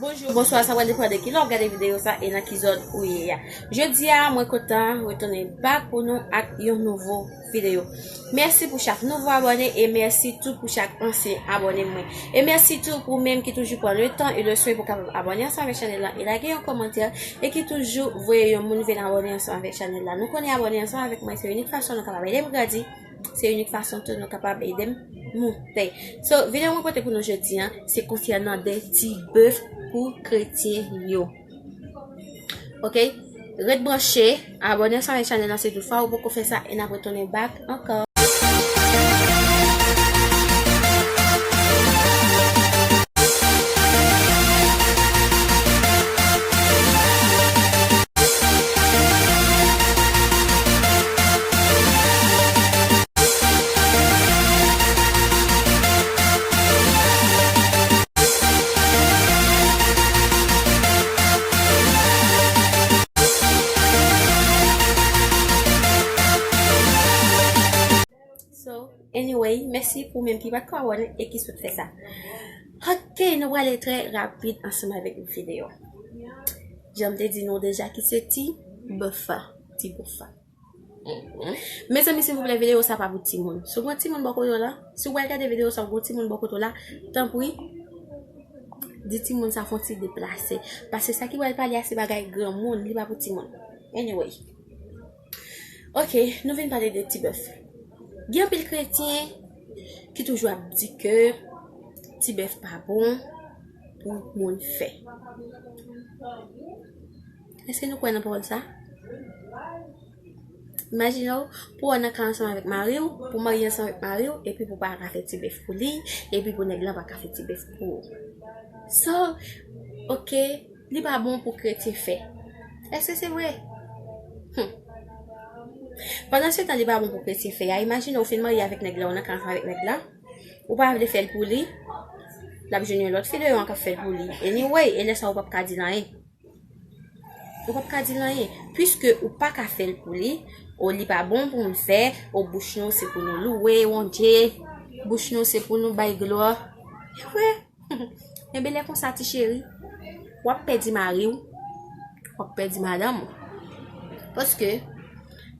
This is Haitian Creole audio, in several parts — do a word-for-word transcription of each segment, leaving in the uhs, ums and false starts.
Bonjou, bonswa, sa pral depann de ki lè w ap gade videyo sa e nan ki zòn ou ye a. Jodi a, mwen kontan retounen back pou nou ak yon nouvo videyo. Mèsi pou chak nouvo abòne e mèsi tou pou chak ansyen abòne mwen. E mèsi tou pou menm ki toujou pran le tan e le swen pou kapab abòne ansanm avèk chanèl la e lage yon kòmantè e ki toujou voye yon moun vin abòne ansanm avèk chanèl la. Nou konnen abòne ansanm avèk mwen se inik fason nou kapab ede m grandi. Se inik fason tou nou kapab ede m moute. So, videyo mwen pote pou nou jodi a, se konsènan de ti bèf pou kretyen yo. Ok? Ret branche, abòne ansanm avèk chanèl la si toutfwa ou poko fè sa e n ap retounen back ankò. So, anyway, mèsi pou menm ki pa t ko abòne e ki sot fè sa. Ok, nou prale trè rapid ansanm avèk videyo. Jan m te di nou deja ki se ti bèf, ti bèf. Mezanmi, silvouplè, videyo sa pa pou timoun. Si w gen timoun bò kote w la, si w pral gade videyo sa, w gen timoun bò kote w la, tanpri, di timoun sa fè yon ti deplase. Paske sa ki pral pale a se bagay granmoun, li pa pou timoun. Anyway. Ok, nou vin pale de ti bèf. Gen anpil kretyen ki toujou ap di ke ti bèf pa bon pou moun fè. Èske nou kwè nan pawòl sa? Imajine w, pou w nan kay ansanm avèk mari w, pou w marye ansanm avèk mari w, epi pou w pa ka fè ti bèf pou li, epi pou nèg lan pa ka fè ti bèf pou ou. So, ok, li pa bon pou kretyen fè. Èske se vre? Hmm. Pandan se tan li pa bon pou kretyen fè a, imajine w fin marye avèk nèg la, ou nan kay ansanm avèk nèg la, ou pa vle fè l pou li, l ap jwenn yon lòt fi deyò an k ap fè l pou li. Anyway, e lè sa a ou p ap ka di l anyen. Ou p ap ka di l anyen. Piske ou pa ka fè l pou li, o li pa bon pou moun fè, o bouch nou se pou nou louwe Bondye, bouch nou se pou nou bay glwa. E vre. Enben lè konsa, ti cheri, w ap pèdi mari w, w ap pèdi madanm ou. Paske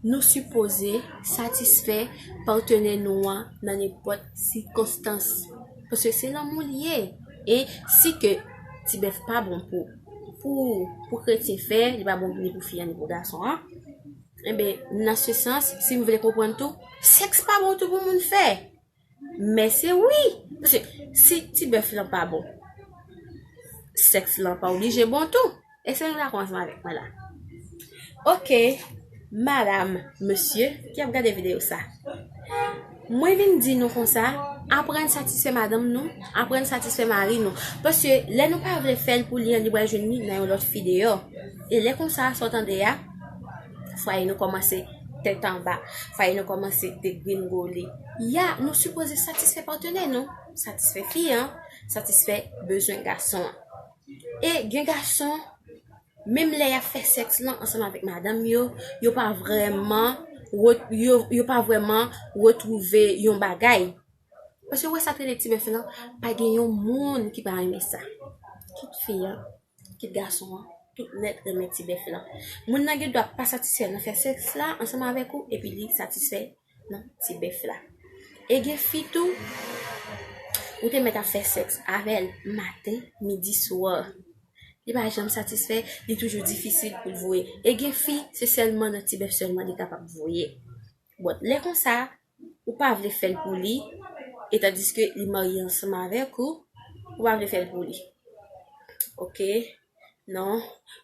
nou sipoze satisfè patnè nou an nan nenpòt sikonstans. Paske se lanmou li ye. E si ke ti bèf pa bon pou, pou, pou kretyen fè, li pa bon ni pou fi an, ni pou gason an, enben, nan se sans, si m vle konprann tou, sèks pa bon tou pou moun fè. Men se wi. Paske si ti bèf lan pa bon, sèks lan pa oblije bon tou. Èske nou dakò ansanm avèk mwen la? Ok, madam, mesye ki ap gade videyo sa. Mwen vin di nou konsa, aprann satisfè madanm nou, aprann satisfè mari nou. Paske lè nou pa vle fè l pou li an, li pral jwenn li nan yon lòt fi deyò. E lè konsa, sa w tande a, fwaye nou kòmanse tèt anba, fwaye nou kòmanse degringole. Ya, nou sipoze satisfè patnè nou, satisfè fi an, satisfè bezwen gason an. E gen gason, menm lè y ap fè sèks lan ansanm avèk madanm yo, yo pa vrèman, yo, yo pa vrèman retwouve yon bagay. Paske w wè sa k rele ti bèf lan, pa gen yon moun ki pa renmen sa. Kit fi an, kit gason an, tout nèt renmen ti bèf lan. Moun nan gen dwa pa satisfè nan fè sèks la ansanm avèk ou, epi li satisfè nan ti bèf la. E gen fi tou, ou te mèt ap fè sèks avè l maten, midi, swa. Li pa janm satisfè, li toujou difisil pou l voye. E gen fi, se sèlman nan ti bèf sèlman li kapab voye. Bon, lè konsa, ou pa vle fè l pou li, e tandiske li marye ansanm avèk ou, ou pa vle fè l pou li. Ok? Non,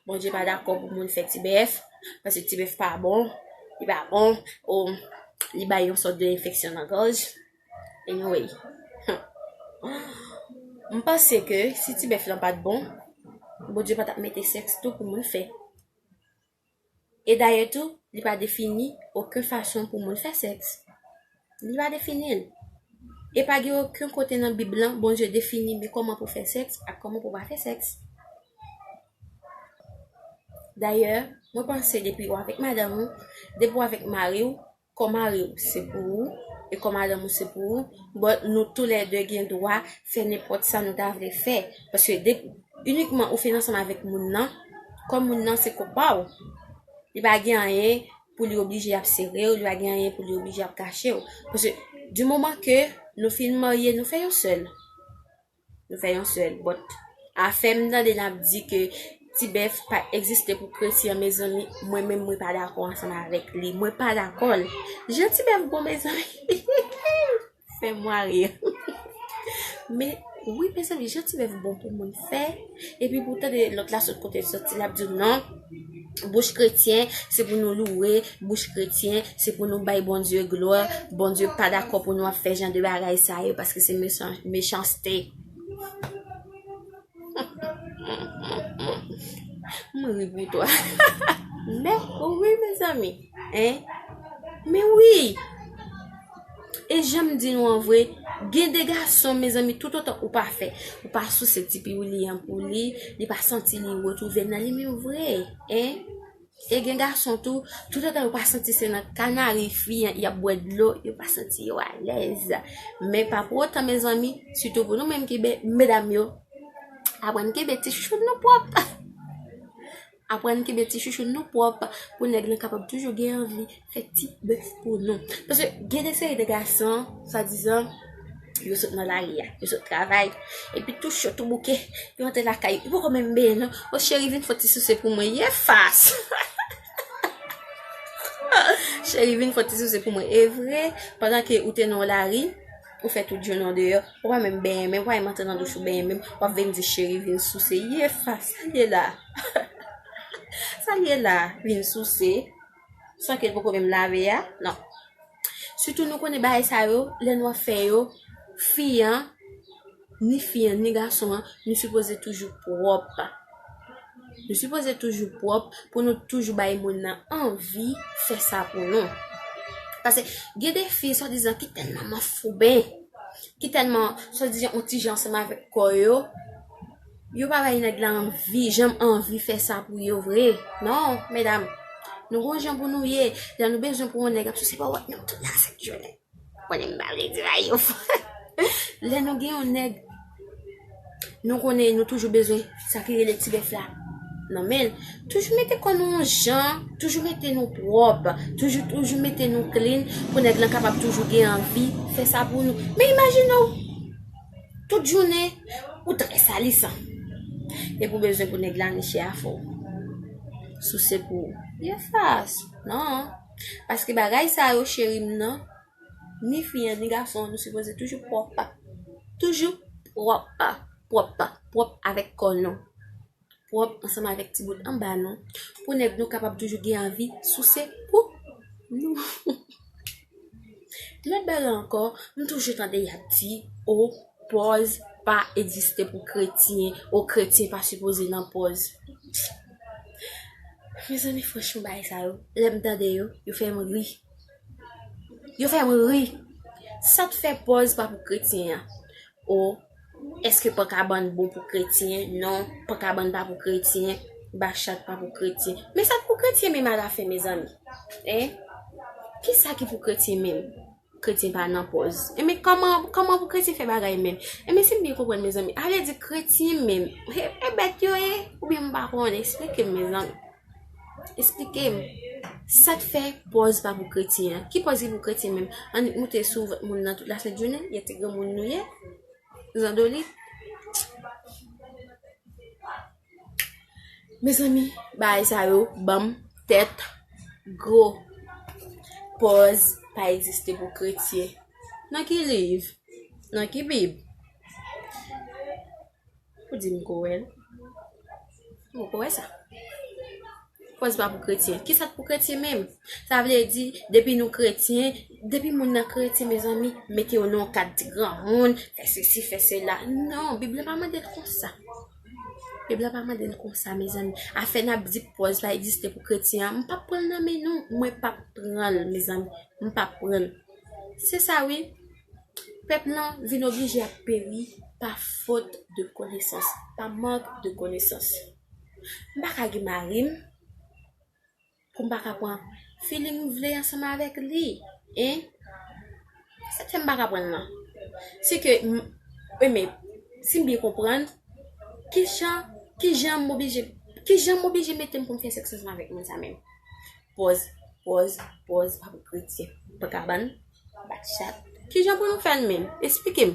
Bondye pa dakò pou moun fè ti bèf, paske ti bèf pa bon, li pa bon, o, li bay yon sòt de enfeksyon nan gòj. Anyway, m panse ke si ti bèf lan pa t bon, Bondye pa t ap mete sèks tou pou moun fè. E dayè tou, li pa defini okenn fason pou moun fè sèks. Li pa defini l. E pa gen okenn kote nan Bib lan Bondye defini men kòman pou fè sèks ak kòman pou pa fè sèks. Dayè, mwen panse depi w avèk madanm ou, depi w avèk mari w, kò mari w se pou ou, e kò madanm ou se pou ou, but nou toulède gen dwa fè nenpòt sa nou ta vle fè. Paske de, inikman ou fin ansanm avèk moun nan, kò moun nan se kò pa w. Li pa gen anyen pou li oblije ap sere w, li pa gen anyen pou li oblije ap kache w. Paske, di moman ke nou fin marye, nou fè yon sèl. Nou fè yon sèl. But, afè m tande n ap di ke Ti Bèf pa egziste pou kretyen, mezanmi, mwen menm, mwen pa dakò ansanm avèk li. Mwen pa dakò l. Jan Ti Bèf bon, mezanmi. Fè mwa ri. Men, wi, mezanmi, jan Ti Bèf bon pou moun fè. Epi pou tande lòt la sot kote l soti, l ap di w non. Bouch kretyen, se pou nou louwe. Bouch kretyen, se pou nou bay Bondye glwa. Bondye pa dakò pou nou ap fè jan de bagay sa yo, paske se mechan-, mechanste. M ri pou twa. Men, wi, mezanmi. Hein? Men wi. E jan m di nou an vre, gen de gason, mezanmi, toutotan ou pa fè, ou pa souse ti piwili an pou li, li pa santi li retwouve l nan li menm vre, hein? E gen gason tou, toutotan yo pa santi se nan kanari fi an y ap bwè dlo, yo pa santi yo alèz. Men pa pou otan, mezanmi, sitou pou nou menm ki be-, medam yo, aprann kenbe ti chouchoun nou pwòp. Aprann kenbe ti chouchoun nou pwòp pou nèg lan kapab toujou gen anvi fè ti bèf pou nou. Paske gen de seri de gason, swadizan, yo sot nan lari a, yo sot travay, epi tou cho, tou bouke, yo antre lakay yo, yo poko menm benyen non. O cheri, vin fè ti souse pou mwen, ye fas. Cheri, vin fè ti souse pou mwen. E vre, pandan ke ou te nan lari, ou fè tout jounen deyò, ou pa menm benyen menm, ou pa menm antre nan douch ou benyen menm, w ap vin di cheri vin souse. Ye fas, sa l ye la? Sa l ye la? Vin souse. San ke l poko menm lave a? Non. Sitou nou konnen bagay sa yo, lè nou ap fè yo, fi an, ni fi an, ni gason an, nou sipoze toujou pwòp. Nou sipoze toujou pwòp pou nou toujou bay moun nan anvi fè sa pou nou. Paske gen de fi, swadizan, ki tèlman manfouben, ki tèlman, swadizan, yon ti jan ansanm avèk kò yo, yo pa bay nèg la anvi, janm anvi fè sa pou yo vre. Non, medam, nou gon jan pou nou ye. Lè nou bezwen pou yon nèg ap souse pawòt nou tout la sèt jounen. Konnen m pa vle di bagay yo fò. Lè nou gen yon nèg, nou konnen nou toujou bezwen sa ki rele ti bèf la nan men l. Toujou mete kò nou yon jan, toujou mete nou pwòp, toujou, toujou mete nou clean pou nèg lan kapab toujou gen anvi fè sa pou nou. Men imajine w, tout jounen, ou trè salisan. Epi w bezwen pou nèg la niche afè w, souse pou ou. Ye fas. Non. Paske bagay sa yo, cheri m nan, ni fi an, ni gason an, nou sipoze toujou pwòp. Toujou pwòp. Pwòp. Pwòp avèk kò nou. Pwòp ansanm avèk ti bout anba nou. Pou nèg nou kapab toujou gen anvi souse pou nou. Lòt bagay ankò, m toujou tande y ap di, o, pòz pa egziste pou kretyen, o, kretyen pa sipoze nan pòz. Mezanmi, franchman, bagay sa yo, lè m tande yo, yo fè m ri. Yo fè m ri. Sa k fè pòz pa pou kretyen an? O, èske pankabann bon pou kretyen? Non, pankabann pa pou kretyen. Bachat pa pou kretyen. Men sa k pou kretyen menm alafen, mezanmi? Hein? Kisa ki pou kretyen menm? Kretyen pa nan pòz. Enben, kòman, kòman pou kretyen fè bagay menm? Enben, si m byen konprann, mezanmi, a vle di kretyen menm, e, e bèt yo ye? Oubyen m pa konnen? Esplike m, mezanmi. Esplike m. Sa k fè pòz pa pou kretyen an? Ki pòz ki pou kretyen menm? Annik moute sou vant moun nan tout lasent jounen? Ye ti granmoun nou ye? Zandolit? Mezanmi, bagay sa yo ban m tèt gwo. Pòz pa egziste pou kretyen. Nan ki liv? Nan ki bib? Ou di m ko wè l? M poko wè sa. Pòz pa pou kretyen. Kisa k pou kretyen menm? Sa vle di, depi nou kretyen, depi moun nan kretyen, mezanmi, mete yo nan yon kad ti granmoun, fè sesi, fè sela. Non, Bib la pa mande l konsa. Bib la pa mande n konsa, mezanmi. Afè n ap di pòz pa egziste pou kretyen an, m p ap pran l nan men nou. Mwen p ap pran l, mezanmi. M p ap pran l. Se sa, wi. Pèp lan vin oblije ap peri pa fot de konesans, pa mank de konesans. M pa ka gen mari m, pou m pa ka pran fi li m vle ansanm avèk li, en? Sa k fè m pa ka pran l lan? Se ke, m, enben, si m byen konprann, kijan Kijan m oblije, kijan m oblije mete m pou m fè sèks ansanm avèk moun sa menm? Pòz, pòz, pòz, pa pou kretyen. Pa kabann, bat chat. Kijan pou nou fè l menm? Esplike m.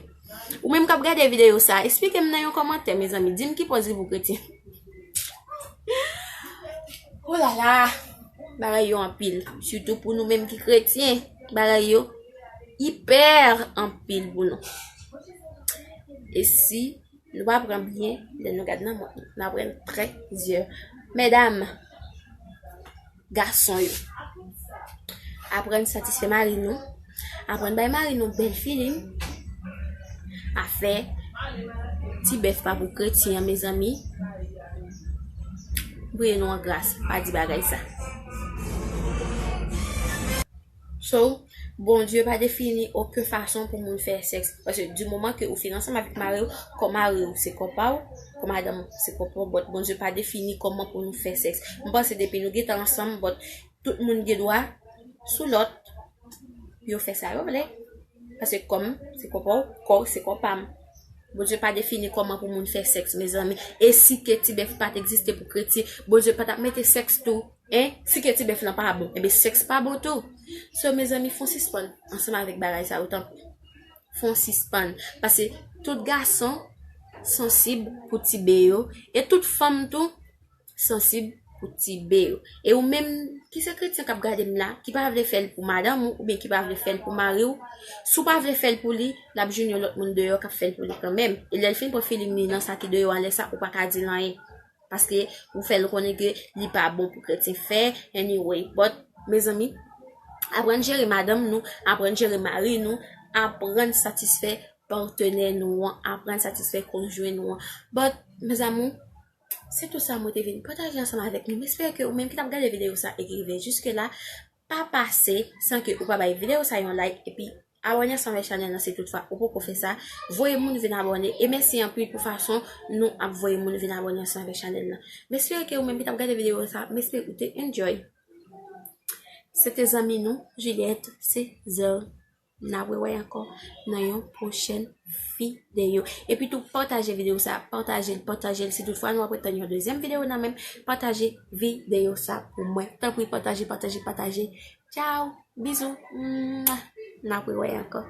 Ou menm k ap gade videyo sa, esplike m nan yon kòmantè, mezanmi. Di m ki pòz li pou kretyen. Oh la la! Bagay yo anpil. Sitou pou nou menm ki kretyen. Bagay yo ipè anpil pou nou. E si nou pa pran byen, lè nou gad nan mont, nou aprann trè zyè. Medam, gason yo, aprann satisfè mari nou, aprann bay mari nou bèl feeling. Afè ti bèf pa pou kretyen an, mezanmi. Priye nou an gras, pa di bagay sa. So, Bondye pa defini okenn fason pou moun fè sèks. Paske di moman ke ou fin ansanm avèk mari w, kò mari w se kò pa w, kò madanm ou se kò pa w, but Bondye pa defini kòman pou nou fè sèks. M panse depi nou gentan ansanm, but tout moun gen dwa sou lòt, yo fè sa yo vle. Paske kò m se kò pa w, kò w se kò pa m. Bondye pa defini kòman pou moun fè sèks, mezanmi. E si ke ti bèf pa t egziste pou kretyen, Bondye pa t ap mete sèks tou. En, si ke ti bèf lan pa bon, enben sèks pa bon tou. So, mezanmi, fon sispann ansanm avèk bagay sa yo, tanpri. Fon sispann. Paske tout gason sansib pou ti be yo, e tout fanm tou sansib pou ti be yo. E ou menm ki se kretyen k ap gade m la, ki pa vle fè l pou madanm ou, oubyen ki pa vle fè l pou mari w, si w pa vle fè l pou li, l ap jwenn yon lòt moun deyò k ap fè l pou li kanmenm. E lè l fin pran feeling li nan sa ki deyò a, lè sa ou pa ka di l anyen. Paske ou fè l konnen ke li pa bon pou kretyen fè, anyway. But, mezanmi, aprann jere madanm nou, aprann jere mari nou, aprann satisfè patnè nou an, aprann satisfè konjwen nou an. But, mes amours, se tout sa mwen te vin pataje ansanm avèk nou. M espere ke ou menm ki t ap gade videyo sa e ki rive jiske la, pa pase san ke ou pa bay videyo sa yon like, epi abòne ansanm avèk chanèl lan si toutfwa ou poko fè sa. Voye moun vin abòne, e mèsi anpil pou fason nou ap voye moun vin abòne ansanm avèk chanèl lan. M espere ke ou menm ki t ap gade videyo sa, m espere ou te enjoy. Se te zanmi nou, Juliette César. N ap rewè ankò nan yon pwochèn videyo. Epi tou, pataje videyo sa, pataje l, pataje l. Si toutfwa nou ap ret tann yon dezyèm videyo nan men m, pataje videyo sa pou mwen. Tanpri, pataje, pataje, pataje. Tchao, bizou. Mwah. N ap rewè ankò.